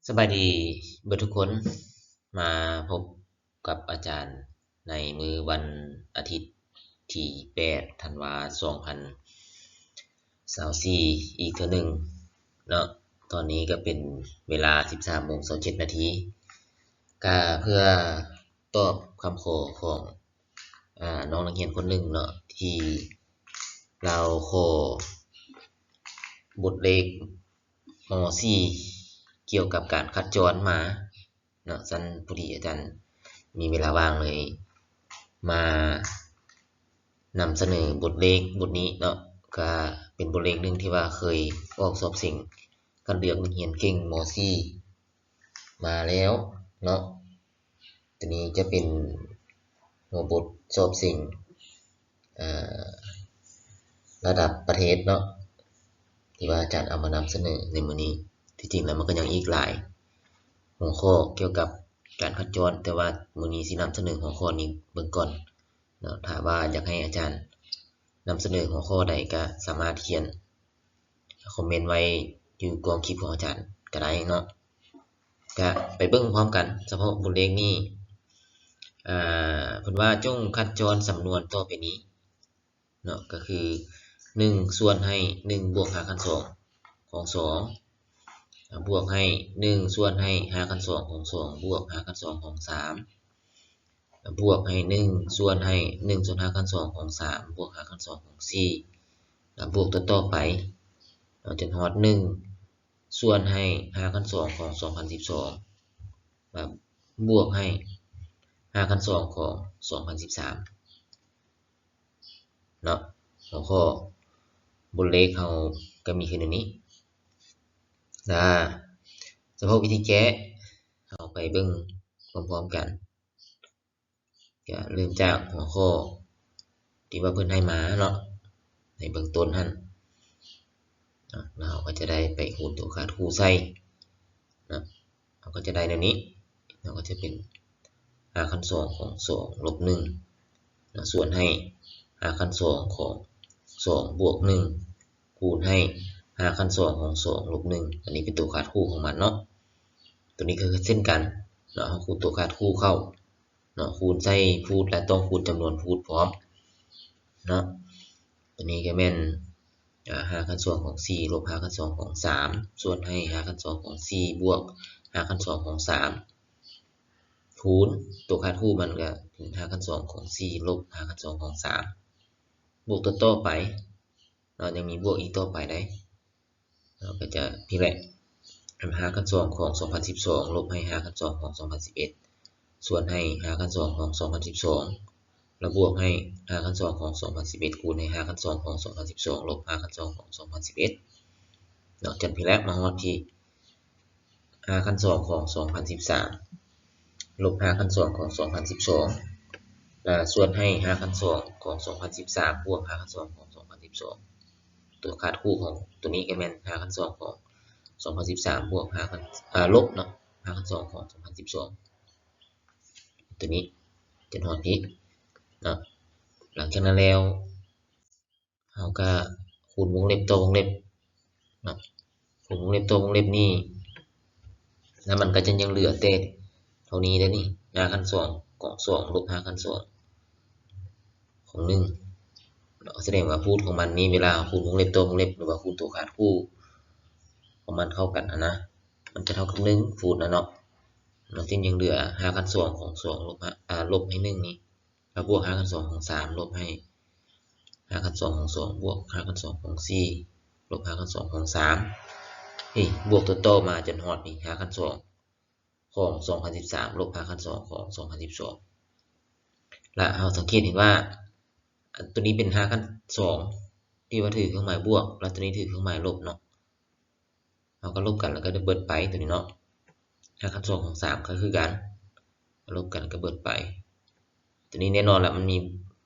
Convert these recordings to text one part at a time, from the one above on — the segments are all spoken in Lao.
ສະບາຍດີເບິດທຸກຄົນ, ມາພົບກັບອາຈານໃນມື້ວັນອາທິດທີແປດທັນວາສອງພັນຊາວສີ່ອີກເທື່ອໜຶ່ງເນາະ. ຕອນນີ້ກໍເປັນເວລາສິບສາມໂມງຊາວເຈັດນາທີ ກະເພື່ອຕອບຄຳຂໍຂອງ ອາ ນ້ອງນັກຮຽນຄົນໜຶ່ງເນາະ ທີ່ລາວຂໍບົດເລກ ມ.ສີ່ ກ່ຽວກັບການຄັດຈອນມາເນາະ. ຊັ້ນພໍດີອາຈານມີເວລາວ່າງເລີຍມານຳສະເໜີບົດເລກບົດນີ້ເນາະ, ກະເປັນບົດເລກໜຶ່ງທີ່ວ່າເຄີຍອອກສອບເສັງຄັດເລືອກນັກຮຽນເກັ່ງ ມ.ສີ່ ມາແລ້ວເນາະ. ຕົວນີ້ຈະເປັນຫົວບົດສອບເສັງ ເອີ ລະດັບປະເທດເນາະ ທີ່ວ່າອາຈານເອົາມານຳສະເໜີໃນມື້ນີ້. ທີ່ຈິງແລ້ວມັນກໍຍັງອີກຫຼາຍຫົວຂໍ້ກ່ຽວກັບການຄັດຈອນ, ແຕ່ວ່າມື້ນີ້ຊິນຳສະເໜີຫົວຂໍ້ນີ້ເບິ່ງກ່ອນເນາະ. ຖ້າວ່າຢາກໃຫ້ອາຈານນຳສະເໜີຫົວຂໍ້ໃດ ກໍສາມາດຂຽນ ຄອມເມັນໄວ້ຢູ່ກ້ອງຄລິບຂອງອາຈານກໍໄດ້ເນາະ. ກະໄປເບິ່ງພ້ອມກັນ ສະເພາະບົດເລກນີ້ ອາ ເພິ່ນວ່າຈົ່ງຄັດຈອນສຳນວນຕໍ່ໄປນີ້ເນາະ, ກໍຄື ໜຶ່ງ ສ່ວນໃຫ້ ໜຶ່ງ ບວກຮາກຂັ້ນສອງຂອງສອງ ບວກໃຫ້ ໜຶ່ງ ສ່ວນໃຫ້ ຮາກຂັ້ນສອງຂອງສອງ ບວກຮາກຂັ້ນສອງຂອງສາມ ບວກໃຫ້ ໜຶ່ງ ສ່ວນໃຫ້ ໜຶ່ງ ສ່ວນຮາກຂັ້ນສອງຂອງສາມ ບວກຮາກຂັ້ນສອງຂອງສີ່ ແລ້ວບວກຕໍ່ໆໄປ ເນາະ ຈົນຮອດ ໜຶ່ງ ສ່ວນໃຫ້ ຮາກຂັ້ນສອງຂອງສອງພັນສິບສອງ ແລ້ວບວກໃຫ້ ຮາກຂັ້ນສອງຂອງສອງພັນສິບສາມເນາະ. ຫົວຂໍ້ບົດເລກເຮົາກໍມີຄືແນວນີ້ ລະສະເພາະວິທີແກ້ ເຮົາໄປເບິ່ງພ້ອມໆກັນ. ກະເລີ່ມຈາກຫົວຂໍ້ທີ່ວ່າເພິ່ນໃຫ້ມາເນາະ ໃນເບື້ອງຕົ້ນຫັ້ນເນາະ, ແລ້ວເຮົາກໍຈະໄດ້ໄປຄູນຕົວຄາດຄູ່ໃສ່ເນາະ. ເຮົາກໍຈະໄດ້ແນວນີ້ເນາະ, ກໍຈະເປັນຮາກຂັ້ນສອງຂອງສອງລົບໜຶ່ງເນາະ ສ່ວນໃຫ້ຮາກຂັ້ນສອງຂອງສອງບວກໜຶ່ງ ຄູນໃຫ້ຮາກຂັ້ນສອງຂອງສອງລົບໜຶ່ງ. ອັນນີ້ເປັນຕົວຄາດຄູ່ຂອງມັນເນາະ. ຕົວນີ້ກໍຄືເຊັ່ນກັນເນາະ, ເຮົາຄູນຕົວຄາດຄູ່ເຂົ້າເນາະ, ຄູນໃສ່ພູດ ແລະ ຕ້ອງຄູນຈຳນວນພູດພ້ອມເນາະ. ຕົວນີ້ກໍແມ່ນ ອາ ຮາກຂັ້ນສອງຂອງສີ່ລົບຮາກຂັ້ນສອງຂອງສາມ ສ່ວນໃຫ້ຮາກຂັ້ນສອງຂອງສີ່ບວກຮາກຂັ້ນສອງຂອງສາມ ຄູນຕົວຄາດຄູ່ມັນກໍເປັນຮາກຂັ້ນສອງຂອງສີ່ລົບຮາກຂັ້ນສອງຂອງສາມ ບວກຕໍ່ໆໄປເນາະ, ຍັງມີບວກອີກຕໍ່ໄປໄດ໋. ເຮົາກໍຈະ ນີ້ແຫຼະ ຮາກຂັ້ນສອງຂອງສອງພັນສິບສອງລົບໃຫ້ຮາກຂັ້ນສອງຂອງສອງພັນສິບເອັດ ສ່ວນໃຫ້ຮາກຂັ້ນສອງຂອງສອງພັນສິບສອງ ແລ້ວບວກໃຫ້ຮາກຂັ້ນສອງຂອງສອງພັນສິບເອັດ ຄູນໃຫ້ຮາກຂັ້ນສອງຂອງສອງພັນສິບສອງລົບຮາກຂັ້ນສອງຂອງສອງພັນສິບເອັດເນາະ. ຈາກພີ້ແລ້ວມາຮອດທີ່ຮາກຂັ້ນສອງຂອງສອງພັນສິບສາມ ລົບຮາກຂັ້ນສອງຂອງສອງພັນສິບສອງ ແລະ ສ່ວນໃຫ້ຮາກຂັ້ນສອງຂອງສອງພັນສິບສາມບວກຮາກຂັ້ນສອງຂອງສອງພັນສິບສອງ. ຕົວຄາດຄູ່ຂອງຕົວນີ້ກໍແມ່ນຮາກຂັ້ນສອງຂອງສອງພັນສິບສາມບວກຮາກຂັ້ນ ອາ ລົບເນາະ ຮາກຂັ້ນສອງຂອງສອງພັນສິບສອງ ຕົວນີ້ຈະຮອດພີ້ເນາະ. ຫຼັງຈາກນັ້ນແລ້ວ ເຮົາກໍຄູນວົງເລັບຕໍ່ວົງເລັບເນາະ, ຄູນວົງເລັບຕໍ່ວົງເລັບນີ້ ແລ້ວມັນກໍຈະຍັງເຫຼືອແຕ່ເທົ່ານີ້ເດ້ນີ້ ຮາກຂັ້ນສອງຂອງສອງລົບຮາກຂັ້ນສອງຂອງໜຶ່ງເນາະ. ສະແດງວ່າພູດຂອງມັນນີ້ ເວລາເຮົາຄູນວົງເລັບຕໍ່ວົງເລັບ ຫຼືວ່າຄູນຕົວຄາດຄູ່ຂອງມັນເຂົ້າກັນຫັ້ນນະ ມັນຈະເທົ່າກັບໜຶ່ງພູດນະເນາະ. ມັນຈຶ່ງຍັງເຫຼືອຮາກຂັ້ນສອງຂອງສອງລົບ ອາ ລົບໃຫ້ໜຶ່ງນີ້ ແລ້ວບວກຮາກຂັ້ນສອງຂອງສາມ ລົບໃຫ້ຮາກຂັ້ນສອງຂອງສອງ ບວກຮາກຂັ້ນສອງຂອງສີ່ ລົບຮາກຂັ້ນສອງຂອງສາມ ນີ້ ບວກຕໍ່ໆມາຈົນຮອດນີ້ ຮາກຂັ້ນສອງຂອງສອງພັນສິບສາມ ລົບຮາກຂັ້ນສອງຂອງສອງພັນສິບສອງ. ລະເຮົາສັງເກດເຫັນວ່າ ອັນ ຕົວນີ້ເປັນຮາກຂັ້ນສອງທີ່ວ່າຖືເຄື່ອງໝາຍບວກ ລະຕົວນີ້ຖືເຄື່ອງໝາຍລົບເນາະ. ເຮົາກໍລົບກັນ ແລ້ວກໍຈະເບິດໄປຕົວນີ້ເນາະ, ຮາກຂັ້ນສອງຂອງສາມກໍຄືກັນ ລົບກັນກໍເບິດໄປ. ຕົວນີ້ແນ່ນອນລະ ມັນມີ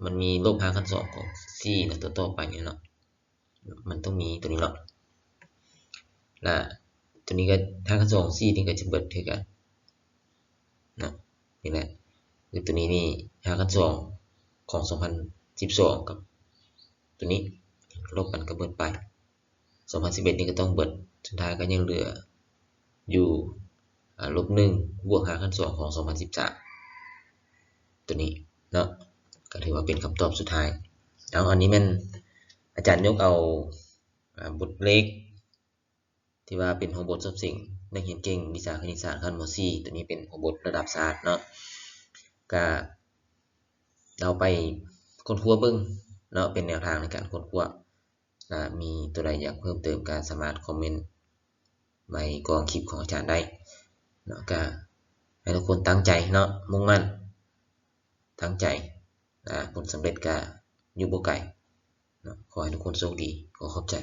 ມັນມີລົບຮາກຂັ້ນສອງຂອງສີ່ນະ ຕົວຕໍ່ໄປນີ້ເນາະ ມັນຕ້ອງມີຕົວນີ້ເນາະ. ລະຕົວນີ້ກໍ ຮາກຂັ້ນສອງຂອງສີ່ນີ້ກໍຈະເບິດຄືກັນເນາະ. ນີ້ແຫຼະ ຄືຕົວນີ້ນີ້ ຮາກຂັ້ນສອງຂອງສອງພັນສິບສອງກັບຕົວນີ້ລົບກັນກໍເບິດໄປ. ສອງພັນສິບເອັດນີ້ກໍຕ້ອງເບິດ ສຸດທ້າຍກໍຍັງເຫຼືອຢູ່ ອາ ລົບໜຶ່ງ ບວກຫ້າຂັ້ນສອງຂອງສອງພັນສິບສາມ ຕົວນີ້ເນາະ ກໍຖືວ່າເປັນຄຳຕອບສຸດທ້າຍ. ເອົາ ອັນນີ້ແມ່ນອາຈານຍົກເອົາ ອາ ບົດເລກ ທີ່ວ່າເປັນຫົວບົດສອບເສັງນັກຮຽນເກັ່ງວິຊາຄະນິດສາດຂັ້ນ ມ.ສີ່ ຕົວນີ້ເປັນຫົວບົດລະດັບຊາດເນາະ ກະເອົາໄປຄົ້ນຄວ້າເບິ່ງເນາະ ເປັນແນວທາງໃນການຄົ້ນຄວ້າ ແລະ ມີຕົວໃດຢາກເພີ່ມເຕີມກະສາມາດຄອມເມັນໄວ້ກ້ອງຄລິບຂອງອາຈານໄດ້ເນາະ. ກະໃຫ້ທຸກຄົນຕັ້ງໃຈເນາະ ມຸ່ງໝັ້ນ ຕັ້ງໃຈ ອາ ຜົນສຳເລັດກະຢູ່ບໍ່ໄກເນາະ. ຂໍໃຫ້ທຸກຄົນໂຊກດີ ຂໍຂອບໃຈ.